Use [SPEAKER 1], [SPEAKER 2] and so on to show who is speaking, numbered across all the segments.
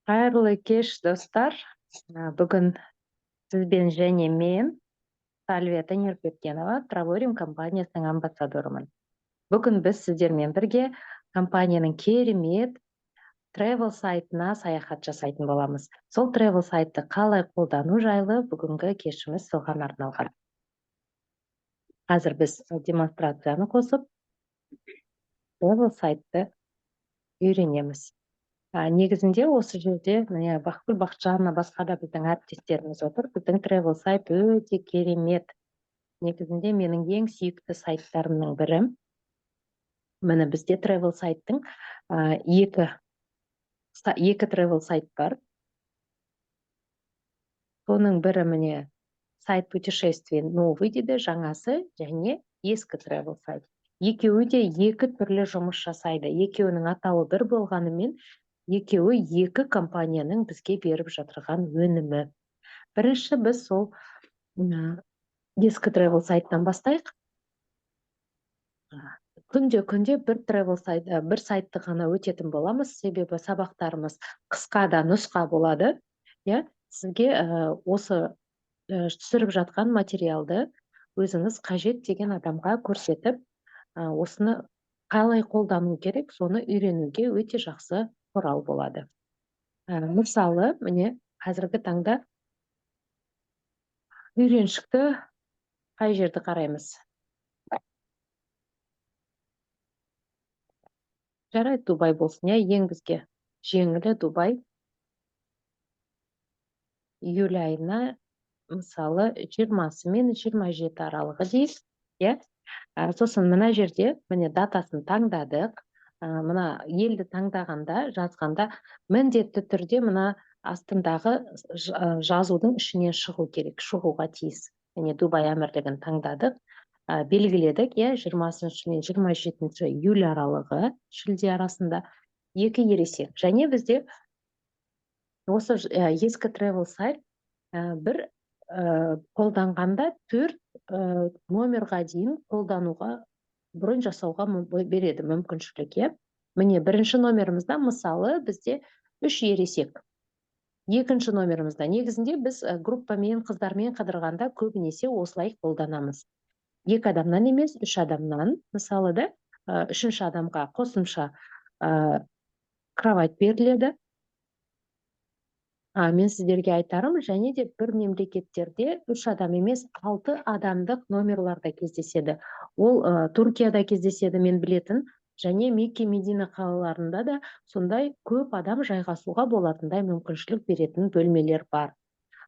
[SPEAKER 1] Қайырлы кеш, достар. Бүгін сізбен және мен, Сальвия Танирбергенова, Травориум компаниясының амбассадорымын. Бүгін біз сіздермен бірге компанияның керемет travel сайтына саяхат жасайтын боламыз. Сол travel сайтты қалай қолдану жайлы бүгінгі кешіміз соған арналған. Қазір біз демонстрацияны қосып, travel сайтты үйренеміз. Негізінде осы жерде міне Бақытгүл Бақытжанова, басқа да біздің әріптестеріміз отыр. Біздің travel сайт өте керемет. Негізінде менің ең сүйікті сайттарымның бірі. Міне, бізде travel сайттың екі travel сайт бар. Соның бірі, міне, сайт путешествий новый дейді, жаңасы, және ескі travel сайт. Екеуі де екі түрлі жұмыс жасайды. Екеуінің атауы бір болғанымен, екеуі екі компанияның бізге беріп жатырған өнімі. Бірінші біз сол ескі travel сайтынан бастайық. Күнде бір travel сайт, бір сайтты ғана өтетін боламыз, себебі сабақтарымыз қысқа да нұсқа болады. Иә, сізге осы түсіріп жатқан материалды өзіңіз қажет деген адамға көрсетіп, осыны қалай қолдану керек, соны үйренуге өте жақсы құрал болады. Мысалы, міне, қазіргі таңда үйреншікті қай жерді қараймыз? Жарайды, Дубай болсын, иә, ең бізге жеңілі Дубай. Июль айына, мысалы, 20-сы мен 27 аралығы дейік, иә. Сосын мына жерде, міне, датасын таңдадық. Мына елді таңдағанда, жазғанда міндетті түрде мына астындағы жазудың ішінен шығу керек, шығуға тиіс. Міне, Дубай әмірлігін таңдадық, белгіледік, иә, 20 мен 27 июль аралығы, шілде арасында, екі ересек. Және бізде осы ескі travel сайт бір қолданғанда 4 номерға дейін қолдануға, бронь жасауға береді мүмкіншілік, иә. Міне, бірінші номерімізде, мысалы, бізде 3 ересек. Екінші номерімізде, негізінде біз группамен, қыздармен қыдырғанда көбінесе осылай қолданамыз. Екі адамнан емес, үш адамнан, мысалы да, үшінші адамға қосымша кровать беріледі. Мен сіздерге айтарым, және де бір мемлекеттерде үш адам емес, 6 адамдық номерлар да кездеседі. Ол Түркияда кездеседі, мен білетін, және Мекке, Медина қалаларында да сондай көп адам жайғасуға болатындай мүмкіншілік беретін бөлмелер бар.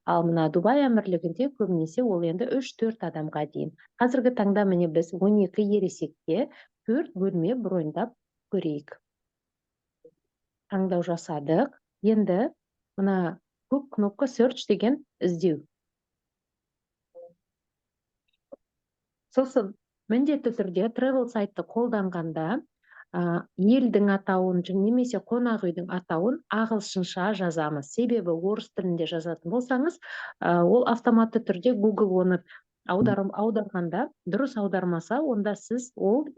[SPEAKER 1] Ал мына Дубай әмірлігінде көбінесе ол енді 3-4 адамға дейін. Қазіргі таңда, міне, біз 12 ересекке 4 бөлме броньдап көрейік. Таңдау жасадық. Енді мына көк кнопка search деген іздеу. Сосын міндетті түрде travel сайтты қолданғанда, елдің атауын немесе қонақ үйдің атауын ағылшынша жазамыз. Себебі орыс тілінде жазатын болсаңыз, ол автоматты түрде Google оны аударғанда дұрыс аудармаса, онда сіз ол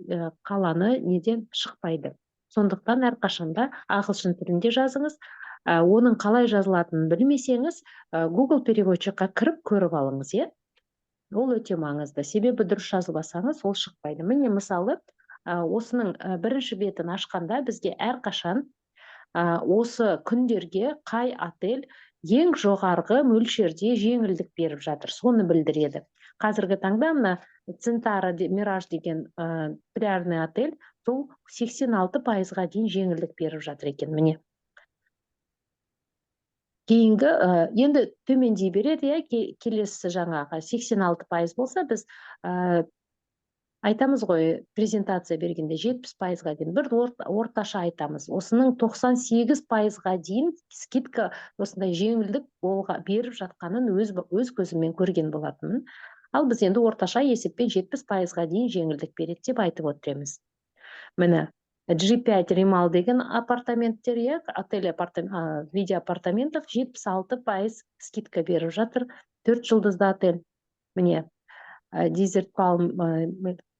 [SPEAKER 1] қаланы неден шықпайды. Сондықтан әрқашанда ағылшын тілінде жазыңыз. Оның қалай жазылатынын білмесеңіз, Google переводчикқа кіріп көріп алыңыз, иә? Ол өте маңызды. Себебі дұрыс жазбасаңыз, ол шықпайды. Міне, мысалы, осының бірінші бетін ашқанда бізге әрқашан осы күндерге қай отель ең жоғарғы мөлшерде жеңілдік беріп жатыр, соны білдіреді. Қазіргі таңда мына Центара Мираж деген пляжный отель сол 86%-ға дейін жеңілдік беріп жатыр екен, міне. Кейінгі енді төмендей береді, иә, келесі жаңағы 86% болса, біз айтамыз ғой презентация бергенде 70%-ға дейін, бір орташа айтамыз. Осының 98%-ға дейін скидка, осындай жеңілдік беріп жатқанын өз көзіммен көрген болатынмын. Ал біз енді орташа есеппен 70%-ға дейін жеңілдік береді деп айтып отырмыз. Міне, G5 Римал деген апартаменттер, иә, отель в виде апартаментов 76% скидка беріп жатыр. 4 жұлдызды отель. Міне, Desert Palm,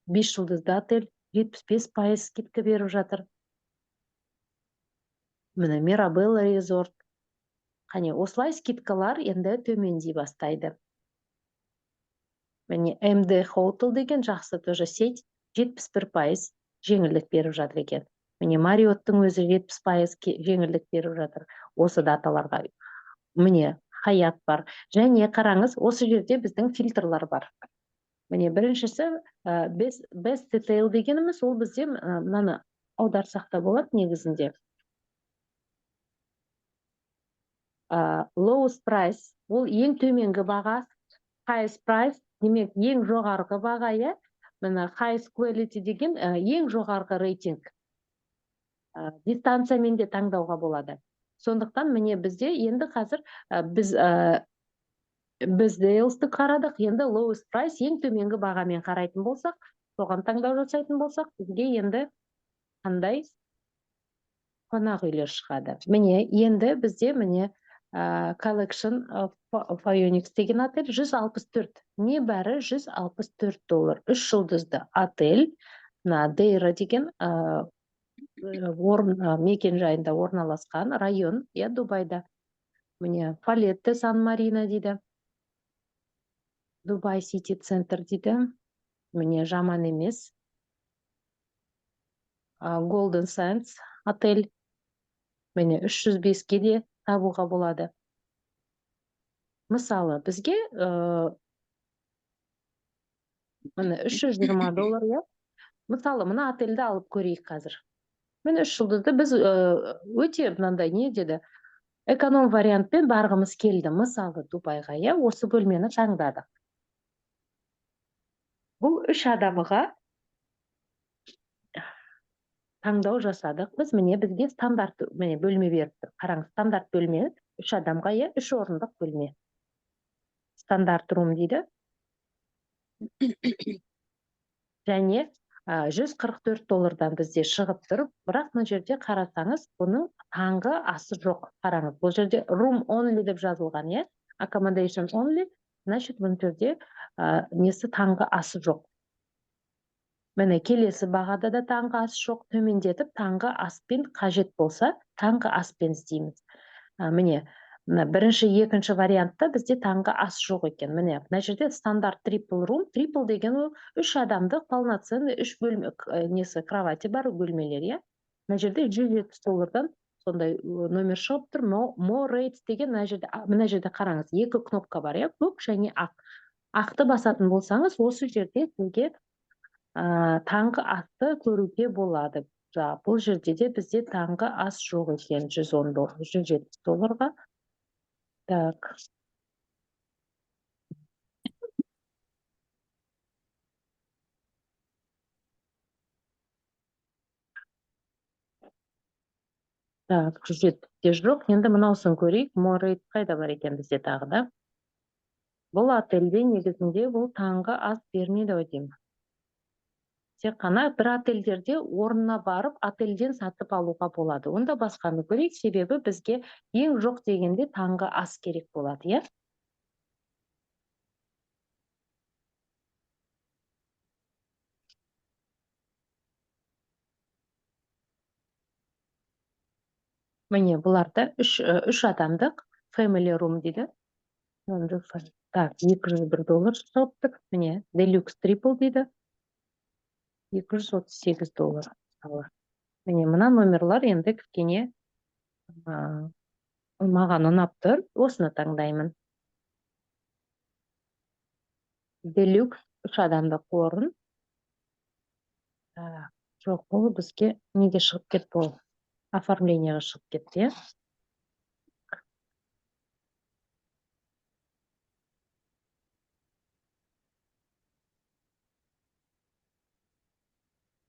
[SPEAKER 1] 5 жұлдызды отель 75% скидка беріп жатыр. Міне, Мирабелла Резорт. Қане, осылай скидкалар енді төмендей бастайды. Міне, MD Hotel деген жақсы тоже сеть, 71% жеңілдік беріп жатыр екен. Міне, Marriott'тың өзі 70% жеңілдік беріп жатыр осы даталарға. Міне, Hyatt бар. Және қараңыз, осы жерде біздің фильтрлар бар. Міне, біріншісі, best detail дегеніміз, ол бізде, мынаны аударсақ та болады негізінде. Lowest price, ол ең төменгі баға. Highest price, демек ең жоғарғы баға, иә? Міне, highest quality деген, ең жоғарғы рейтинг. Дистанциямен де таңдауға болады. Сондықтан міне бізде енді қазір, біз Deals'ты қарадық, енді lowest price ең төменгі бағамен қарайтын болсақ, соған таңдау жасайтын болсақ, бізге енді қандай қонақ үйлер шығады. Міне, енді бізде міне, Collection of Phoenix деген отель 164, небәрі 164 доллар, 3 жұлдызды отель. Мына Дейра деген, орын, мекен жайында орналасқан район, иә, Дубайда. Міне, Фалетте Сан Марино дейді. Дубай Сити Центр дейді. Міне, жаман емес. Golden Sands отель. Міне, 305-ке де табуға болады. Мысалы, бізге, міне, 320 доллар, иә. Мысалы, мына отельді алып көрейік қазір. Міне, 3 жұлдызды біз, өте мынандай не деді, эконом вариантпен барғымыз келді. Мысалы, Дубайға, иә, осы бөлмені таңдадық. Бұл 3 адамға таңдау жасадық. Біз міне бізге стандарт міне бөлме беріп тұр. Қараңыз, стандарт бөлме 3 адамға, иә, 3 орындық бөлме. Стандарт рум дейді. Және, 144 доллардан бізде шығып тұр, бірақ мына жерде қарасаңыз, бұның таңғы асы жоқ. Қараңыз, бұл жерде room only деп жазылған, иә? Accommodation only, значит, бұл жерде, несі таңғы асы жоқ. Міне, келесі бағада да таңғы ас жоқ, төмендетіп таңғы аспен қажет болса, таңғы аспен іздейміз. Міне, мына бірінші, екінші вариантта бізде таңғы ас жоқ екен. Міне, мына жерде стандарт triple room. Triple деген ол 3 адамдық полноценный 3 бөлме, несі, кровати бар бөлмелер, иә? Мына жерде 170 доллардан сондай номер шығып тұр. More rates деген мына жерде, мына жерде қараңыз, екі кнопка бар, иә, көк және ақ. Ақты басатын болсаңыз, осы жерде сізге, таңғы асты көруге болады. Бұл жерде де бізде таңғы ас жоқ екен, 110 доллар, 170 долларға. Так. Так, 170-те жоқ. Енді мынаусын көрейік. More rate қайда бар екен бізде тағы да? Бұл отельде негізінде бұл таңғы ас бермейді ау деймін. Тек қана бір отельдерде орнына барып, отельден сатып алуға болады. Онда басқаны көрейік, себебі бізге ең жоқ дегенде таңғы ас керек болады, иә? Міне, бұларда үш адамдық family room дейді. Так, 201 доллар шығып тұр. Міне, deluxe triple дейді. 238 доллар. Мысалы. Міне, мына номерлар енді кішкене, маған ұнап тұр. Осыны таңдаймын. Deluxe үш адамдық орын. Так, жоқ, бұл бізге неге шығып кетті ол? Оформлениеға шығып кетті, иә?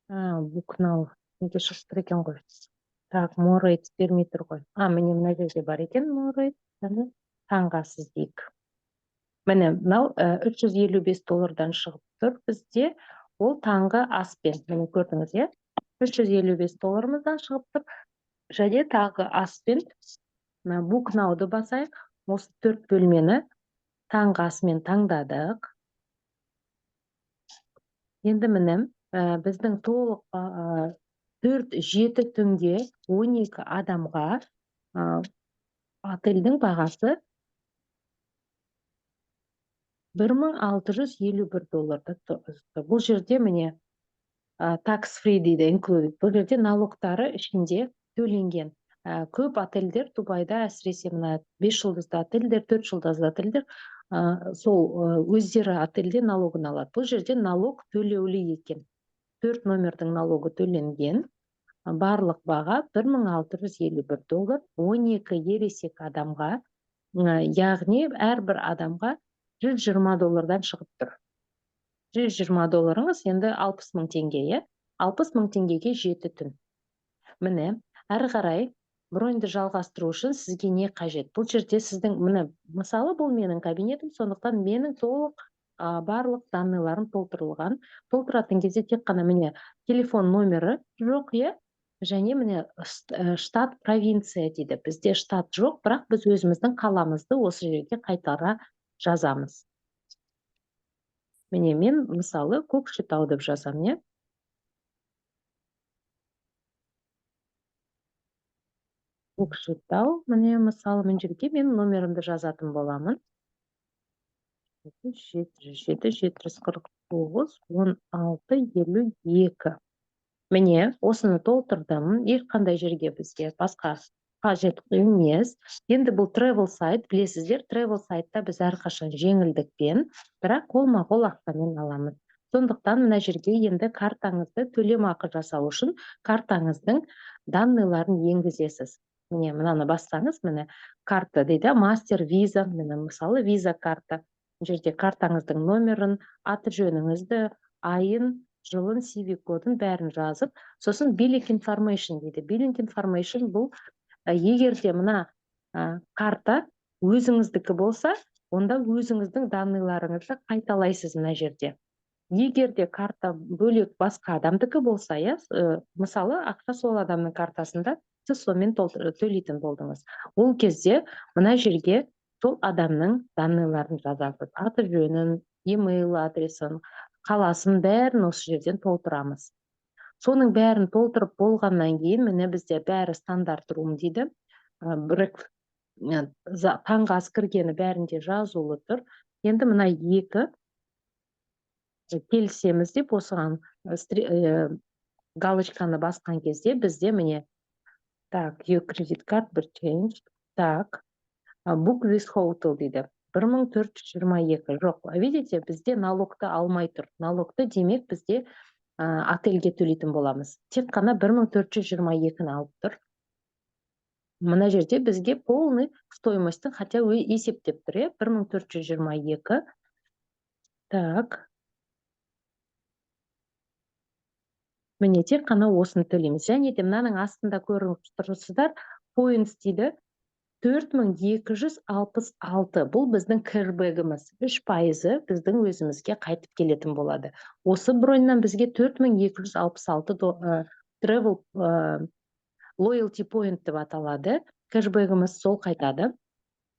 [SPEAKER 1] Book now неге шығып тұр екен ғой? Так, more rates бермей тұр ғой. Міне, мына жерде бар екен more rates. Яғни таңғы ас іздейік. Міне, мынау, 355 доллардан шығып тұр бізде. Ол таңғы аспен. Міне, көрдіңіз, иә? 355 долларымыздан шығып тұр. Және таңғы аспен мына book now-ды басайық. Осы төрт бөлмені таңғы асымен таңдадық. Енді міне, біздің толық, 4-7 түнге 12 адамға, Отельдің бағасы 1651 долларды. Бұл жерде, міне, tax free дейді, included. Бұл жерде налогтары ішінде төленген. Көп отельдер Дубайда, әсіресе мына 5 жұлдызды отельдер, 4 жұлдызды отельдер, сол өздері отельде налогын алады. Бұл жерде налог төлеулі екен. Төрт номердің налогы төленген. Барлық баға 1651 доллар, 12 ересек адамға, яғни әрбір адамға 120 доллардан шығып тұр. 120 долларыңыз енді 60 мың теңге, иә? 60 мың теңгеге 7 түн. Міне, әрі қарай броньді жалғастыру үшін сізге не қажет? Бұл жерде сіздің, міне, мысалы, бұл менің кабинетім, сондықтан менің толық барлық данныйларым толтырылған. Толтыратын кезде тек қана, міне, телефон номері жоқ, иә? Және, міне, штат, провинция дейді. Бізде штат жоқ, бірақ біз өзіміздің қаламызды осы жерге қайтара жазамыз. Міне, мен, мысалы, Көкшетау деп жазамын, иә. Көкшетау. Міне, мысалы, мына жерге мен номерімді жазатын боламын: 707 749 16 52. Міне, осыны толтырдым. Ешқандай жерге бізге басқа қажет емес. Енді бұл travel сайт, білесіздер, travel сайтта біз әрқашан жеңілдікпен, бірақ қолма қол ақшамен аламыз. Сондықтан мына жерге енді картаңызды, төлемақы жасау үшін картаңыздың данныйларын енгізесіз. Міне, мынаны бассаңыз, міне, карта дейді, Мастер, Виза. Міне, мысалы, Виза карта. Бұл жерде картаңыздың номерін, аты жөніңізді, айын, жылын, CVV кодын, бәрін жазып, сосын billing information дейді. Billing information бұл егер де мына карта өзіңіздікі болса, онда өзіңіздің данныйларыңызды қайталайсыз мына жерде. Егер де карта бөлек, басқа адамдікі болса, иә, мысалы, ақша сол адамның картасында, сіз сонымен төлейтін болдыңыз, ол кезде мына жерге сол адамның данныйларын жазасыз: аты жөнін, email адресін, қаласын, бәрін осы жерден толтырамыз. Соның бәрін толтырып болғаннан кейін, міне, бізде бәрі стандарт room дейді, таңғы ас кіргені бәрінде жазулы тұр. Енді мына екі келісеміз деп осыған галочканы басқан кезде бізде, міне, так, your credit card бір change, так, book this hotel дейді. 1422 жоқ, видите, бізде налогты алмай тұр. Налогты, демек, бізде отельге төлейтін боламыз. Тек қана 1422-ні алып тұр. Мына жерде бізге полный стоимостьтің хотя есептеп тұр, иә, 1422. Так, міне, тек қана осыны төлейміз. Және де мынаның астында көріп тұрсыздар, points дейді, 4266. Бұл біздің кэшбэгіміз, 3%-ы біздің өзімізге қайтып келетін болады. Осы броньнан бізге 4266 travel loyalty point деп аталады, кэшбэгіміз сол қайтады.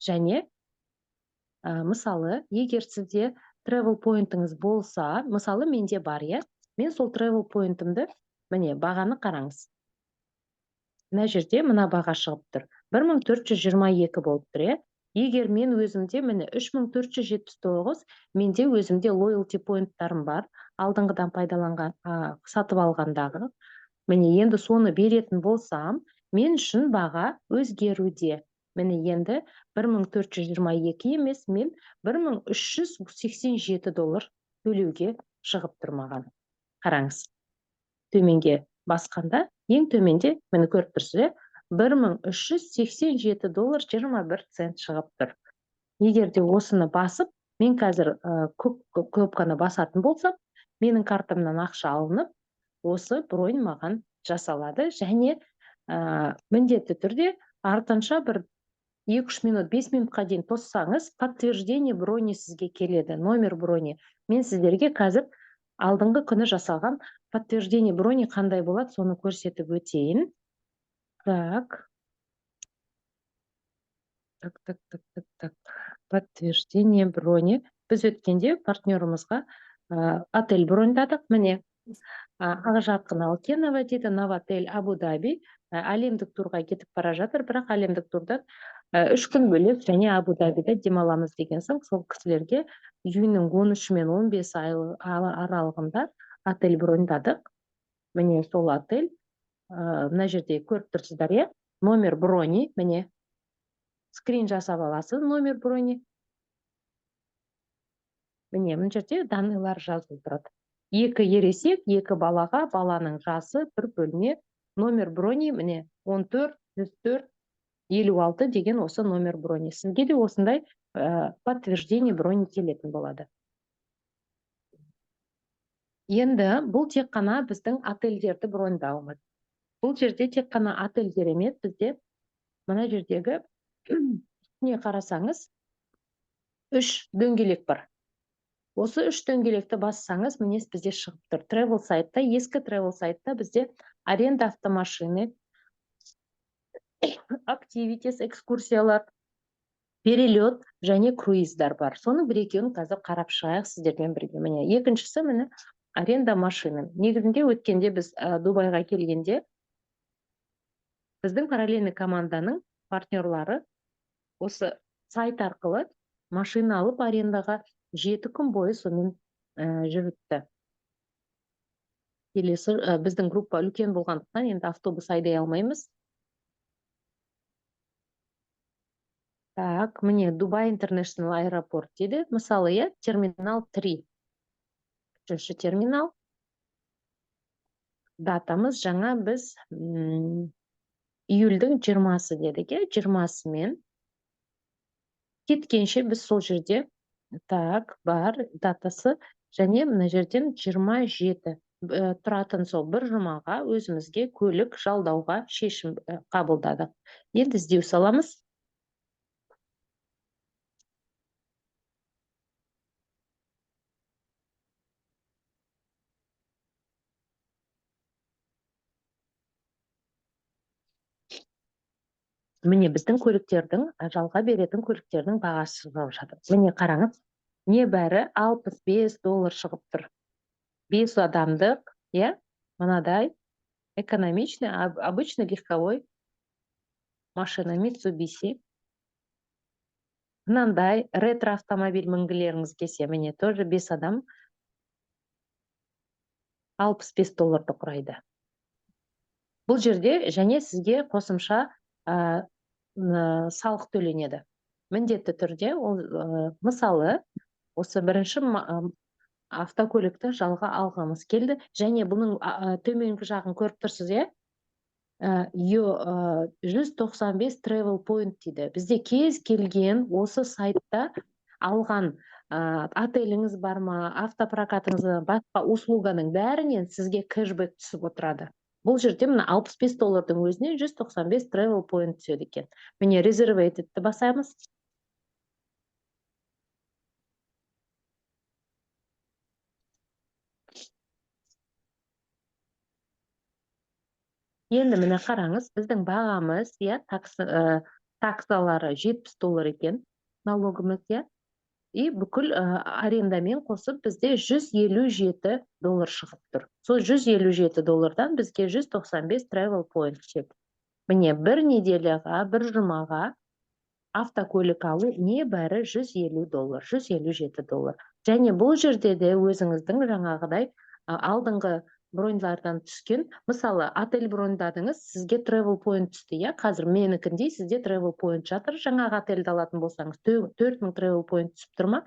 [SPEAKER 1] Және мысалы, егер сізде travel pointіңіз болса, мысалы, менде бар, иә, мен сол travel pointімді, міне, бағаны қараңыз, мына жерде мына баға шығып тұр, 1422 болып тұр, иә. Егер мен өзімде, міне, 3479, менде өзімде loyalty poinттарым бар, алдыңғыдан пайдаланған, сатып алғандағы. Міне, енді соны беретін болсам, мен үшін баға өзгеруде. Міне, енді 1422 емес, мен 1387 доллар төлеуге шығып тұр маған. Қараңыз, төменге басқанда, ең төменде, міне, көріп тұрсыз, иә, 1387 доллар 21 цент шығып тұр. Егер де осыны басып, мен қазір көк кнопканы басатын болсам, менің картамнан ақша алынып, осы бронь маған жасалады. Және міндетті түрде артынша бір 2-3 минут, 5 минутқа дейін тоссаңыз, подтверждение брони сізге келеді, номер брони. Мен сіздерге қазір алдыңғы күні жасалған подтверждение брони қандай болады, соны көрсетіп өтейін. Так, так, так, так, так, так, подтверждение брони. Біз өткенде партнерымызға отель броньдадық. Міне, Ақжарқын Алкенова дейді, Новотель Абу Даби. Әлемдік турға кетіп бара жатыр, бірақ әлемдік турдан 3 күн бөлек және Абу Дабида демаламыз деген соң, сол кісілерге июньнің 13-і мен 15 аралығында отель броньдадық. Міне, сол отель, мына жерде көріп тұрсыздар, иә, номер брони. Міне, скрин жасап аласыз, номер брони. Міне, мына жерде данныйлар жазылып тұрады: екі ересек, екі балаға, баланың жасы, бір бөлме, номер брони міне 14 104 56 деген осы номер брони. Сізге де осындай подтверждение брони келетін болады. Енді бұл тек қана біздің отельдерді броньдауымыз. Бұл жерде тек қана отельдер емес, бізде мына жердегі үстіне қарасаңыз, үш дөңгелек бар. Осы үш дөңгелекті бассаңыз, міне, бізде шығып тұр. Travel сайтта, ескі travel сайтта бізде аренда автомашины, activities, экскурсиялар, перелет және круиздар бар. Соның бір екеуін қазір қарап шығайық сіздермен бірге. Міне, екіншісі, міне, аренда машины. Негізінде өткенде біз Дубайға келгенде біздің параллельный команданың партнерлары осы сайт арқылы машина алып арендаға, 7 күн бойы сонымен жүріпті. Келесі біздің группа үлкен болғандықтан, енді автобус айдай алмаймыз. Так, міне, Дубай International Аэропорт дейді, мысалы, иә, терминал 3, үшінші терминал. Датамыз жаңа біз июльдің 20-сы дедік, иә, 20-сымен кеткенше біз сол жерде. Так, бар датасы және мына жерден 27 тұратын сол бір жұмаға өзімізге көлік жалдауға шешім қабылдадық. Енді іздеу саламыз. Міне, біздің көліктердің, жалға беретін көліктердің бағасы шығып жатыр. Міне, қараңыз, небәрі 65 доллар шығып тұр бес адамдық, иә, мынадай экономичный, обычный легковой машина Mitsubishi. Мынандай ретро автомобиль мінгілеріңіз келсе, міне, тоже бес адам 65 долларды құрайды. Бұл жерде және сізге қосымша салық төленеді міндетті түрде. Ол мысалы, осы бірінші автокөлікті жалға алғымыз келді және бұның төменгі жағын көріп тұрсыз, иә, 195 travel point дейді. Бізде кез келген осы сайтта алған отеліңіз бар ма, автопрокатыңыз бар, басқа услуганың бәрінен сізге кэшбэк түсіп отырады. Бұл жерде мына 65 доллардың өзінен 195 travel point түседі екен. Міне, reserved басамыз. Енді міне, қараңыз, біздің бағамыз, иә, таксалары 70 доллар екен, налогымыз, иә, и бүкіл арендамен қосып бізде 157 доллар шығып тұр. Сол 157 доллардан бізге 195 travel point түседі. Міне, бір неделяға, бір жұмаға автокөлік алу небәрі 150 доллар, 157 доллар. Және бұл жерде де өзіңіздің жаңағыдай алдыңғы броньлардан түскен, мысалы, отель броньдадыңыз, сізге travel point түсті, иә. Қазір менікіндей сізде travel point жатыр. Жаңағы отельді алатын болсаңыз, 4000 travel point түсіп тұр ма?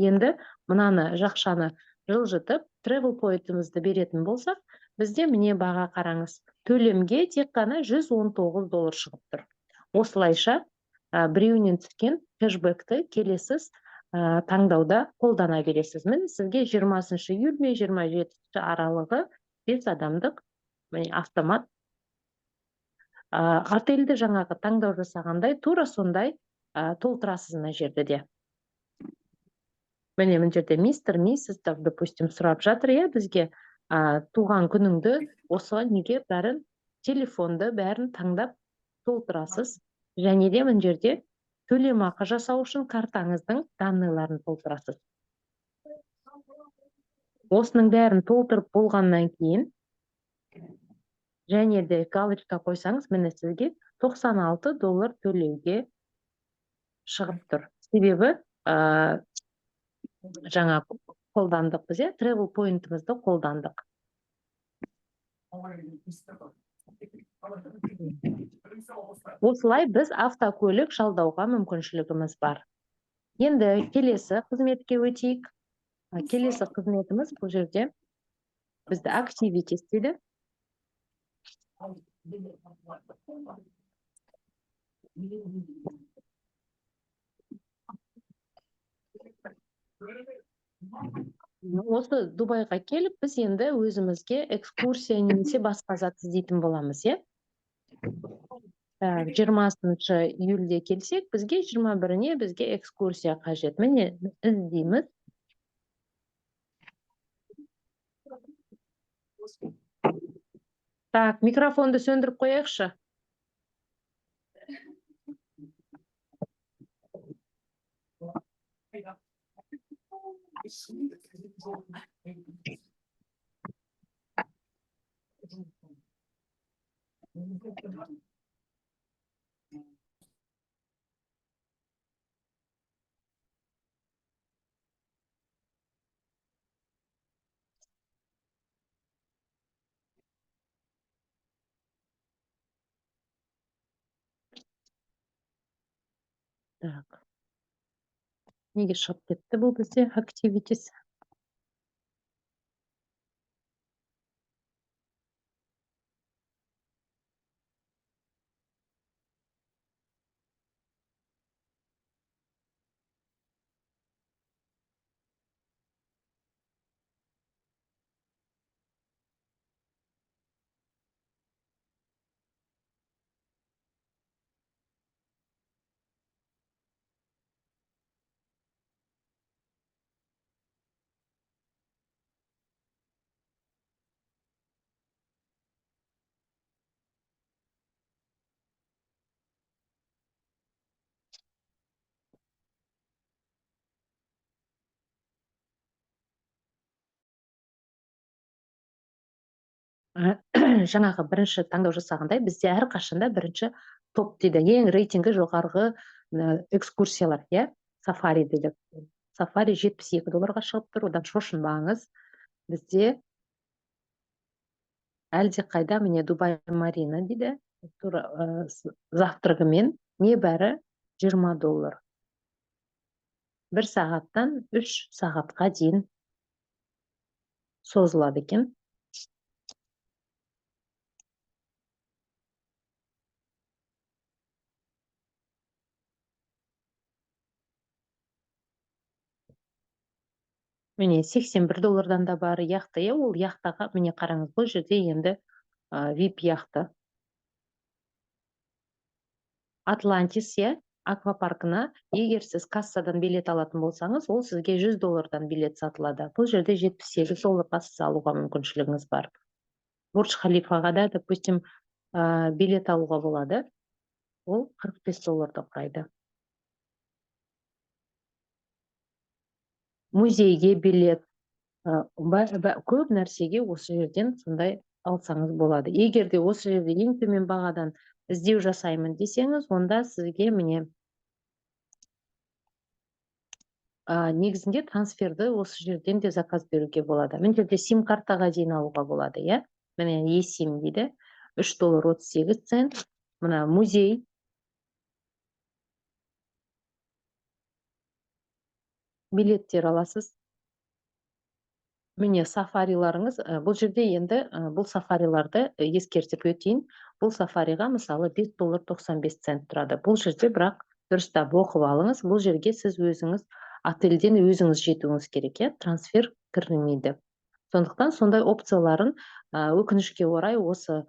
[SPEAKER 1] Енді мынаны жақшаны жылжытып, travel point'імізді беретін болсақ, бізде, міне, баға, қараңыз, төлемге тек қана 119 доллар шығып тұр. Осылайша біреуінен түскен кэшбэкті келесі таңдауда қолдана бересіз. Міне, сізге 20 июль мен 27 аралығы бес адамдық, міне, автомат отельді жаңағы таңдау жасағандай, тура сондай толтырасыз мына жерде де. Міне, мына жерде мистер, миссис, допустим, сұрап жатыр, иә, бізге туған күніңді, осы неге бәрін, телефонды, бәрін таңдап толтырасыз. Және де мына жерде төлемақы жасау үшін картаңыздың данныйларын толтырасыз. Осының бәрін толтырып болғаннан кейін Және де галочка қойсаңыз, міне, сізге 96 доллар төлеуге шығып тұр. Себебі жаңа қолдандық біз, иә, travel point імізді қолдандық. Осылай біз автокөлік жалдауға мүмкіншілігіміз бар. Енді келесі қызметке өтейік. Келесі қызметіміз бұл жерде бізді activities дейді. Осы Дубайға келіп, біз енді өзімізге экскурсия немесе басқа зат іздейтін боламыз, иә. Так, 20 июльде келсек, бізге 21-іне бізге экскурсия қажет. Міне, іздейміз. Так, микрофонды сөндіріп қояйықшы. Так, неге шығып кетті бұл бізде activities? Жаңағы бірінші таңдау жасағандай, бізде әрқашанда бірінші топ дейді, ең рейтингі жоғарғы экскурсиялар, иә. Сафари дейді, сафари 72 долларға шығып тұр. Одан шошынбаңыз, бізде әлдеқайда, міне, Дубай Марина дейді, тура завтрагымен небәрі 20 доллар, бір сағаттан 3 сағатқа дейін созылады екен. Міне, 81 доллардан да бар яхта, иә. Ол яхтаға, міне, қараңыз, бұл жерде енді вип яхта. Атлантис, иә, аквапаркына егер сіз кассадан билет алатын болсаңыз, ол сізге 100 доллардан билет сатылады. Бұл жерде 78 долларға сіз алуға мүмкіншілігіңіз бар. Бурдж Халифаға да, допустим, билет алуға болады, ол 45 долларды құрайды. Музейге билет, көп нәрсеге осы жерден сондай алсаңыз болады. Егер де осы жерде ең төмен бағадан іздеу жасаймын десеңіз, онда сізге, міне, негізінде трансферді осы жерден де заказ беруге болады. Мына жерде сим картаға дейін алуға болады, иә. Міне, eSIM дейді, 3 доллар 38 цент. Мына музей билеттер аласыз. Міне, сафариларыңыз. Бұл жерде енді бұл сафариларды ескертіп өтейін. Бұл сафариға, мысалы, 5 доллар 95 цент тұрады бұл жерде. Бірақ дұрыстап оқып алыңыз, бұл жерге сіз өзіңіз отельден өзіңіз жетуіңіз керек, иә, трансфер кірмейді. Сондықтан сондай опцияларын, өкінішке орай, осы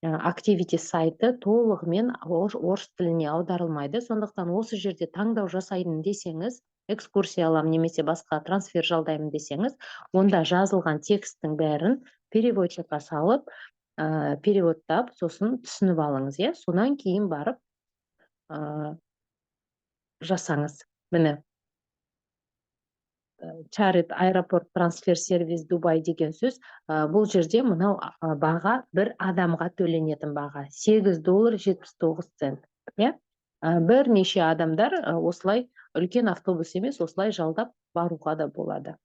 [SPEAKER 1] activity сайты толығымен орыс тіліне аударылмайды. Сондықтан осы жерде таңдау жасайын десеңіз, экскурсия аламын немесе басқа трансфер жалдаймын десеңіз, онда жазылған тексттің бәрін переводчикқа салып, переводтап, сосын түсініп алыңыз, иә. Содан кейін барып жасаңыз. Міне, Chartered Airport Transfer Service Дубай деген сөз. Бұл жерде мынау баға бір адамға төленетін баға 8 доллар 79 цент, иә. Бірнеше адамдар осылай үлкен автобус емес, осылай жалдап баруға да болады.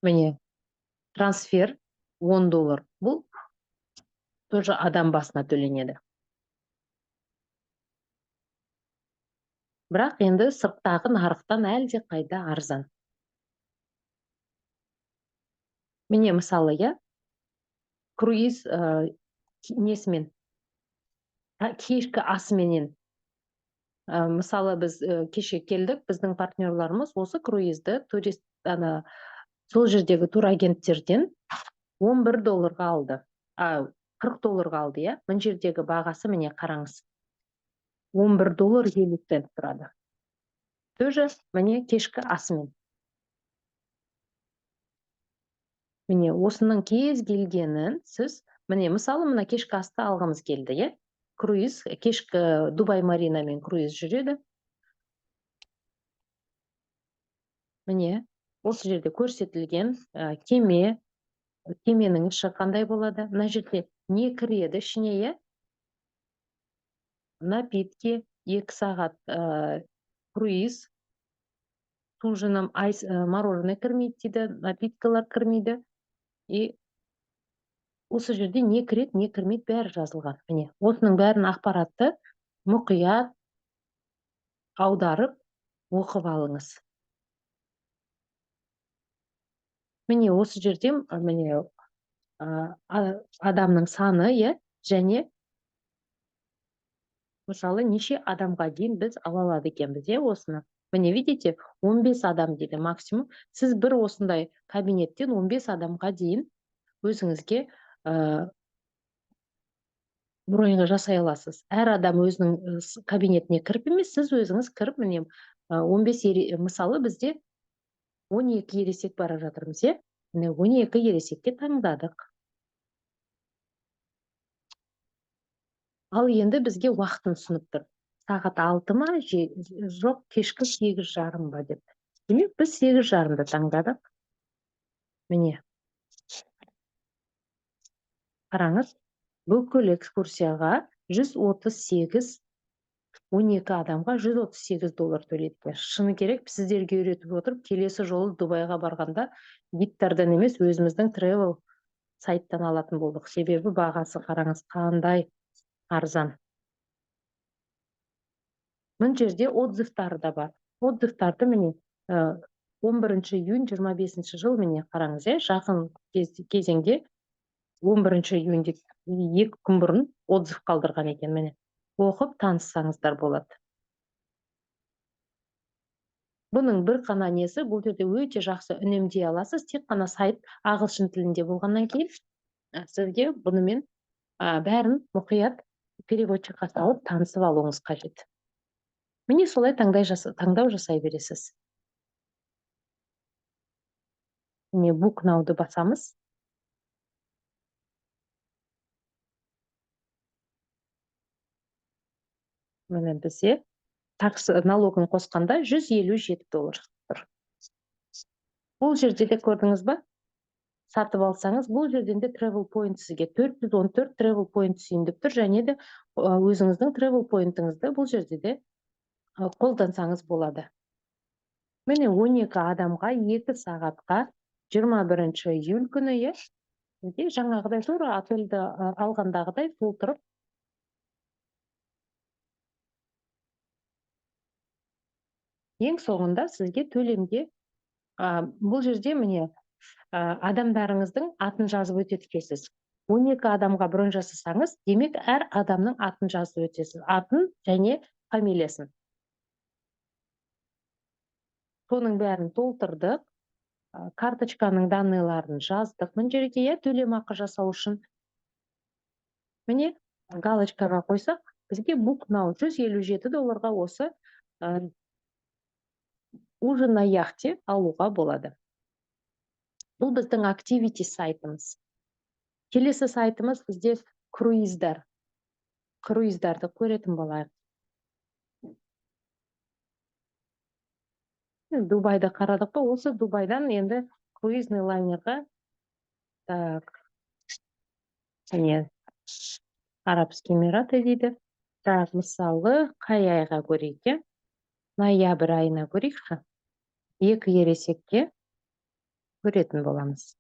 [SPEAKER 1] Міне, трансфер 10 доллар. Бұл тоже адам басына төленеді. Бірақ енді сырттағы нарықтан әлде қайда арзан. Міне, мысалы, иә, круиз несімен, кешкі асыменен. Мысалы, біз кеше келдік, біздің партнерларымыз осы круизді турист ана сол жердегі турагенттерден 11 долларға алды. 40 долларға алды, иә. Мына жердегі бағасы, міне, қараңыз. 11 доллар 50 цент тұрады. Тоже міне кешкі асымен. Міне, осының кез келгенін сіз, міне, мысалы, мына кешкі асты алғымыз келді, иә? Круиз, кешкі Дубай Маринамен круиз жүреді. Міне, осы жерде көрсетілген кеме, кеменің іші қандай болады? Мына жерде не кіреді ішіне, иә? Напитки, 2 сағат круиз, с ужином, айс, мороженое кірмейді дейді, напиткалар кірмейді. И осы жерде не кіреді, не кірмейді, бәрі жазылған. Міне, осының бәрін ақпаратты мұқият аударып оқып алыңыз. Міне, осы жерде, міне, адамның саны, иә, және мысалы, неше адамға дейін біз ала алады екенбіз, иә, осыны. Міне, видите, 15 адам дейді максимум. Сіз бір осындай кабинеттен 15 адамға дейін өзіңізге броньға жасай аласыз. Әр адам өзінің кабинетіне кіріп емес, сіз өзіңіз кіріп, міне, 15 мысалы, бізде 12 ересек бара жатырмыз, иә? Міне, 12 ересекке таңдадық. Ал енді бізге уақытын ұсынып тұр. Сағат 6 ма, жоқ, кешкі 8:30 ба деп. Демек, біз 8:30-ды таңдадық. Міне. Қараңыз, бүкіл экскурсияға 138, 12 адамға 138 доллар төлейді. Шыны керек, сіздерге үйретіп отырып, келесі жолы Дубайға барғанда гидтардан емес, өзіміздің travel сайттан алатын болдық. Себебі бағасы, қараңыз, қандай арзан. Мына жерде отзывтары да бар. Отзывтарды, міне, 11 июнь 25 жыл, міне, қараңыз, иә, жақын кезеңде 11 июньде 2 күн бұрын отзыв қалдырған екен, міне. Оқып таныссаңыздар болады. Бұның бір қана несі, бұл жерде өте жақсы үнемдей аласыз, тек қана сайт ағылшын тілінде болғаннан кейін, сізге бұнымен, бәрін мұқият переводчикқа салып танысып алуыңыз қажет. Міне, солай таңдау жасай бересіз. Міне, Book Now-ды басамыз. Міне, бізде такс налогын қосқанда 157 доллар тұр. Бұл жерде де көрдіңіз ба? Сатып алсаңыз, бұл жерден де travel point сізге 414 travel point түсейін деп тұр, және де өзіңіздің travel point'ыңызды бұл жерде де қолдансаңыз болады. Міне, 12 адамға 2 сағатқа 21 июль күні, иә, сізге жаңағыдай тура отельді алғандағыдай толтырып ең соңында сізге төлемге, бұл жерде, міне, адамдарыңыздың атын жазып өтеді екенсіз. 12 адамға бронь жасасаңыз, демек, әр адамның атын жазып өтесіз, атын және фамилиясын. Соның бәрін толтырдық, карточканың данныйларын жаздық мына жерге, иә, төлемақы жасау үшін. Міне, галочкаға қойсақ, бізге Book Now 157 долларға осы ужин на яхте алуға болады. Бұл біздің activity сайтымыз. Келесі сайтымыз бізде круиздар. Круиздарды көретін болайық. Дубайды қарадық па? Осы Дубайдан енді круизный лайнерға, так, міне, Арабские Эмираты дейді. Так, мысалы, қай айға көрейік, иә? Ноябрь айына көрейікші. 2 ересекке көретін боламыз.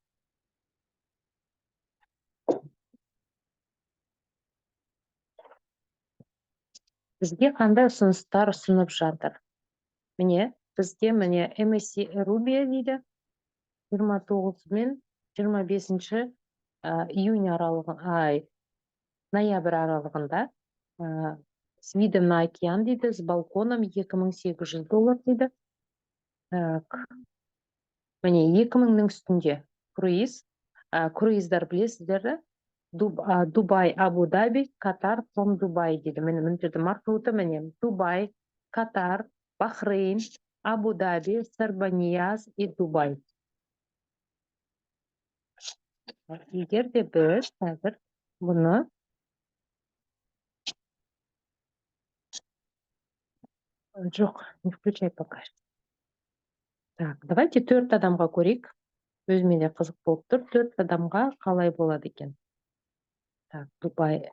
[SPEAKER 1] Бізге қандай ұсыныстар ұсынып жатыр? Міне, бізге міне MSC Euribia дейді. Жиырма тоғыз мен жиырма бесінші, июнь аралығы, ай, ноябрь аралығында, с видом на океан дейді, с балконом 2800 доллар дейді. Так. Міне, екі мыңның үстінде круиз. Круиздар білесіздер де? Дубай, Абу-Даби, Катар, from Дубай дейді. Міне, мына жерде маршруты міне. Дубай, Катар, Бахрейн, Абу-Даби, Сарбанияз и Дубай. Егер де біз қазір бұны жоқ, не включай пока. Так, давайте 4 адамға көрейік. Өзіме де қызық болып тұр. 4 адамға қалай болады екен? Так, Дубай.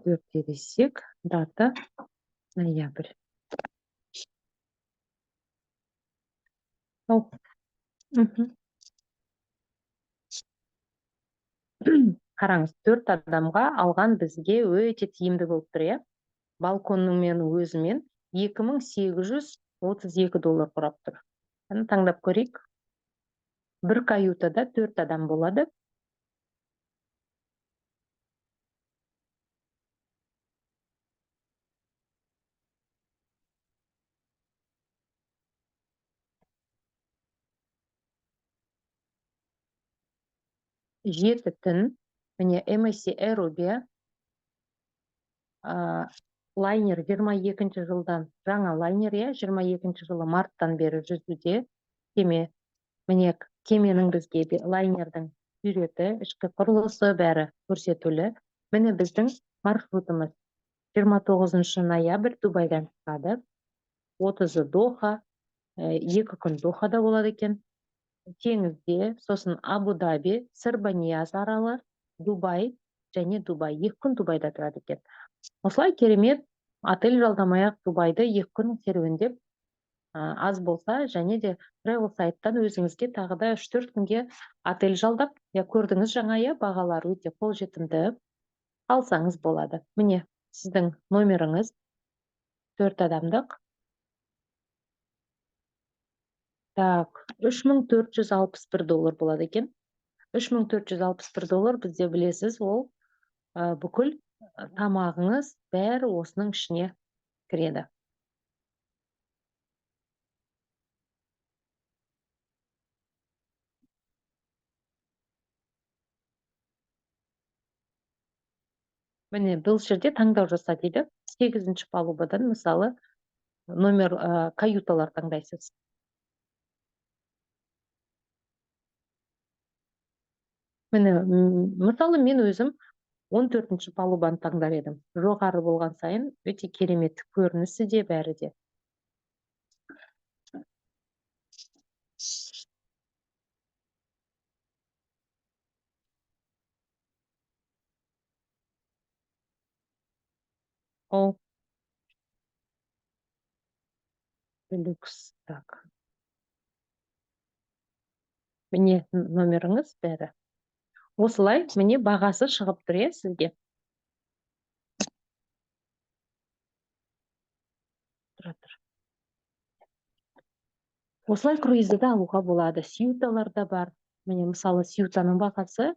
[SPEAKER 1] 4 ересек, дата ноябрь. Ау. Қараңыз, 4 адамға алған бізге өте тиімді болып тұр, иә? Балконның өзімен 2832 доллар құрап тұр. Әне, таңдап көрейік. Бір каютада 4 адам болады. 7 түн, міне MSC Euribia, лайнер жиырма екінші жылдан, жаңа лайнер, иә, жиырма екінші жылы марттан бері жүзуде кеме. Міне, кеменің бізге лайнердің суреті, ішкі құрылысы бәрі көрсетулі. Міне біздің маршрутымыз. Жиырма тоғызыншы ноябрь Дубайдан шығады. 30-ы Доха, 2 күн Дохада болады екен. Теңізде, сосын Абу-Даби, Сырбанияз аралы, Дубай және Дубай. 2 күн Дубайда тұрады екен. Осылай керемет отель жалдамай-ақ Дубайды 2 күн серуендеп, аз болса, және де travel сайттан өзіңізге тағы да үш-төрт күнге отель жалдап, я көрдіңіз жаңа, иә, бағалар өте қолжетімді, алсаңыз болады. Міне, сіздің номеріңіз 4 адамдық. Так, үш мың төрт жүз алпыс бір доллар болады екен. Үш мың төрт жүз алпыс бір доллар бізде білесіз, ол, бүкіл тамағыңыз бәрі осының ішіне кіреді. Міне, бұл жерде таңдау жаса дейді. 8-ші палубадан, мысалы, номер, каюталар таңдайсыз. Міне, мысалы, мен өзім он төртінші палубаны таңдар едім. Жоғары болған сайын өте керемет көрінісі де бәрі де. О. Люкс, так. Міне номеріңіз бәрі. Осылай, міне бағасы шығып тұр, иә, сізге. Тұра тұр. Осылай круизді де алуға болады. Сьюталар да бар. Міне, мысалы, сьютаның бағасы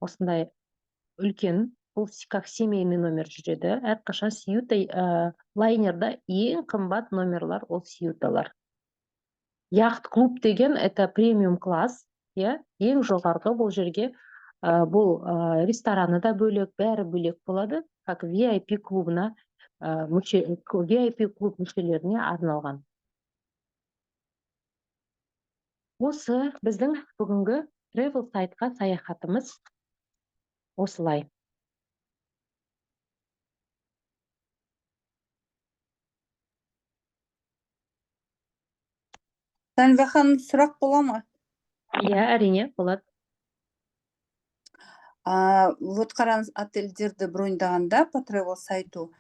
[SPEAKER 1] осындай үлкен. Бұл как семейный номер жүреді. Әрқашан сьюта, лайнерда ең қымбат номерлар ол сьюталар. Яхт клуб деген это премиум класс, иә, ең жоғарғы бұл жерге, бұл, рестораны да бөлек, бәрі бөлек болады, как ви ай пи клубына, мүше, ви ай пи клуб мүшелеріне арналған. Осы біздің бүгінгі travel сайтқа саяхатымыз осылай.
[SPEAKER 2] Сәлва ханым, сұрақ бола ма?
[SPEAKER 1] Иә, әрине, болады.
[SPEAKER 2] Вот қараңыз, отельдерді броньдағанда по travel сайту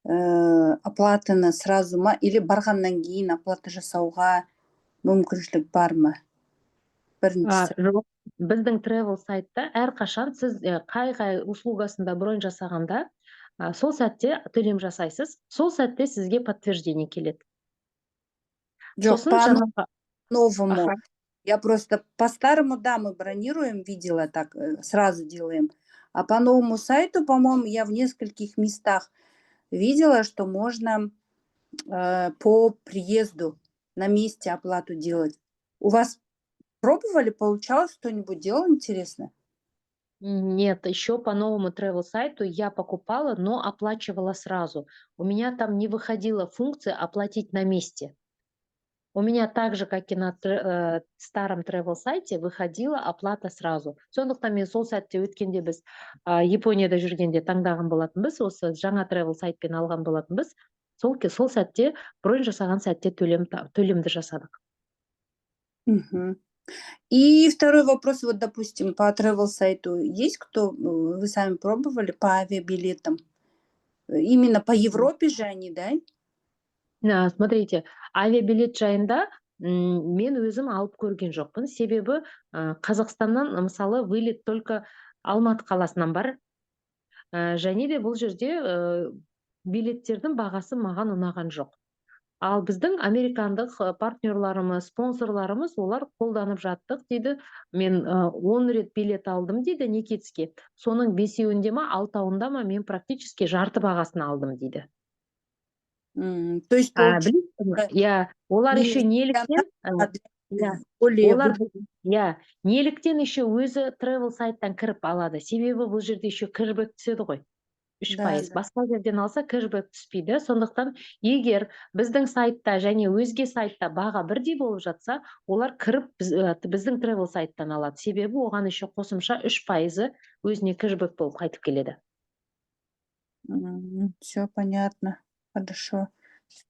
[SPEAKER 2] оплатаны сразу ма или барғаннан кейін оплата жасауға мүмкіншілік бар ма? Біріншісі.
[SPEAKER 1] Жоқ, біздің travel сайтта әрқашан сіз қай услугасында бронь жасағанда, сол сәтте төлем жасайсыз, сол сәтте сізге подтверждение келеді.
[SPEAKER 2] Жоқ,
[SPEAKER 1] Сосын
[SPEAKER 2] по
[SPEAKER 1] жаңағы
[SPEAKER 2] новому.
[SPEAKER 1] Аха.
[SPEAKER 2] Я просто по старому, да, мы бронируем, видела так, сразу делаем. А по новому сайту, по-моему, я в нескольких местах видела, что можно по приезду на месте оплату делать. У вас пробовали, получалось, кто-нибудь делал, интересно?
[SPEAKER 1] Нет, еще по новому travel сайту я покупала, но оплачивала сразу. У меня там не выходила функция оплатить на месте. У меня так же, как и на старом travel сайте, выходила оплата сразу. Сондықтан мен сол сәтте, өткенде біз Японияда жүргенде таңдаған болатынбыз, осы жаңа travel сайтпен алған болатынбыз. Сол сәтте, бронь жасаған сәтте төлемді жасадық.
[SPEAKER 2] Мгм. И второй вопрос, вот, допустим, по travel сайту есть кто, вы сами пробовали по авиабилетам? Именно по Европе же они, да?
[SPEAKER 1] Смотрите, авиабилет жайында мен өзім алып көрген жоқпын, себебі Қазақстаннан, мысалы, вылет только Алматы қаласынан бар. Және де бұл жерде билеттердің бағасы маған ұнаған жоқ. Ал біздің американдық партнерларымыз, спонсорларымыз, олар қолданып жаттық дейді. Мен 10 рет билет алдым дейді Никитске, соның бесеуінде ма, алтауында ма, мен практически жарты бағасын алдым дейді.
[SPEAKER 2] То есть
[SPEAKER 1] Білесіз бе? Иә, олар
[SPEAKER 2] не
[SPEAKER 1] еще неліктен
[SPEAKER 2] для
[SPEAKER 1] иә,
[SPEAKER 2] более
[SPEAKER 1] олар, иә, неліктен еще өзі travel сайттан кіріп алады? Себебі бұл жерде еще кэшбэк түседі ғой, үш пайыз. Басқа жерден алса, кэшбэк түспейді. Сондықтан егер біздің сайтта және өзге сайтта баға бірдей болып жатса, олар кіріп біздің travel сайттан алады, себебі оған еще қосымша 3 пайызы өзіне кэшбэк болып қайтып келеді.
[SPEAKER 2] Все понятно. Хорошо.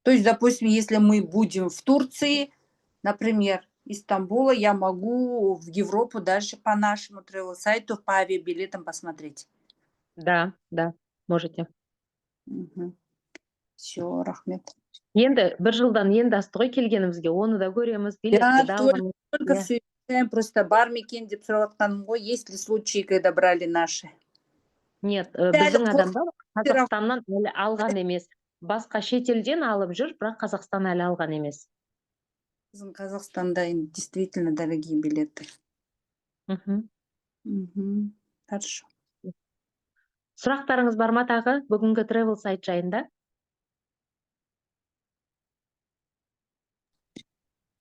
[SPEAKER 2] То есть, допустим, если мы будем в Турции, например, из Стамбула, я могу в Европу дальше по нашему travel сайту по авиабилетам посмотреть.
[SPEAKER 1] Да, можете.
[SPEAKER 2] Все, рахмет.
[SPEAKER 1] Енді бір жылдан енді асты ғой келгенімізге, оны да көреміз, билетті да аламыз.
[SPEAKER 2] Только
[SPEAKER 1] Иә.
[SPEAKER 2] Все изучаем, просто бар ма екен деп сұрап жатқаным ғой, есть ли случаи, когда брали наши?
[SPEAKER 1] Нет,
[SPEAKER 2] Әлі
[SPEAKER 1] біздің адамдар Қазақстаннан әлі алған емес. Басқа шетелден алып жүр, бірақ Қазақстан әлі алған емес.
[SPEAKER 2] Біздің Қазақстанда енді действительно дорогие билеты. Мгм. Хорошо.
[SPEAKER 1] Сұрақтарыңыз бар ма тағы бүгінгі travel сайт жайында?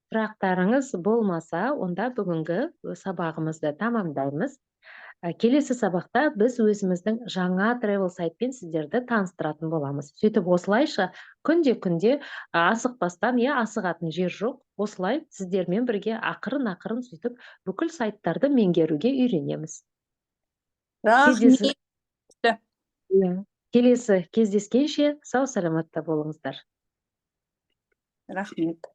[SPEAKER 1] Сұрақтарыңыз болмаса, онда бүгінгі сабағымызды тамамдаймыз. Келесі сабақта біз өзіміздің жаңа travel сайтпен сіздерді таныстыратын боламыз. Сөйтіп осылайша күнде-күнде асықпастан, иә, асығатын жер жоқ, осылай сіздермен бірге ақырын-ақырын сөйтіп бүкіл сайттарды меңгеруге үйренеміз.
[SPEAKER 2] Рахмет.
[SPEAKER 1] Иә. Келесі кездескенше сау саламатта болыңыздар.
[SPEAKER 2] Рахмет.